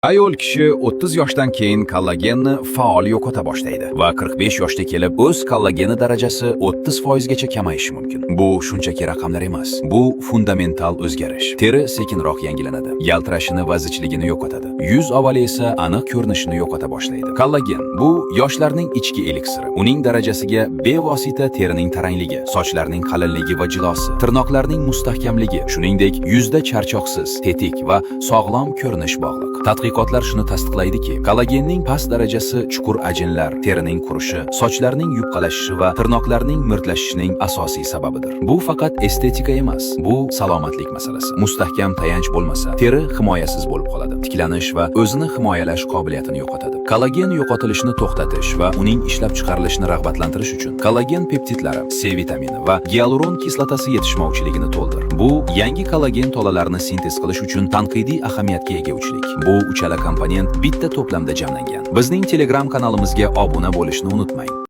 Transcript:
Ayol kishi 30 yoshdan keyin kollagenni faol yo'qota boshlaydi va 45 yoshga kelib o'z kollageni darajasi 30% gacha kamayishi mumkin. Bu shunchaki raqamlar emas. Bu fundamental o'zgarish. Teri sekinroq yangilanadi, yaltirashini va zichligini yo'qotadi. Yuz ovali esa aniq ko'rinishini yo'qota boshlaydi. Kollagen bu yoshlarning ichki eliksiri. Uning darajasiga bevosita terining tarangligi, sochlarning qalinligi va jilosi, tirnoqlarning mustahkamligi, shuningdek, yuzda charchoqsiz, tetik va sog'lom ko'rinish bog'liq. Tadqiqotlar shuni tasdiqlaydiki, kollagenning past darajasi chuqur ajinlar, terining qurishi, sochlarning yupqalashishi va tirnoqlarning mo'rtlashishining asosiy sababidir. Bu faqat estetika emas, bu salomatlik masalasi. Mustahkam tayanch bo'lmasa, teri himoyasiz bo'lib qoladi. Tiklanish va o'zini himoyalash qobiliyatini yo'qotadi. Kollagen yo'qotilishini to'xtatish va uning ishlab chiqarilishini rag'batlantirish uchun kollagen peptidlari, C vitamini va gialuron kislotasi yetishmovchiligini to'ldir. Bu yangi kollagen tolalarini sintez qilish uchun tanqidiy ahamiyatga ega uchlik. Bu uchala komponent bitta to'plamda jamlangan. Bizning Telegram kanalimizga obuna bo'lishni unutmang.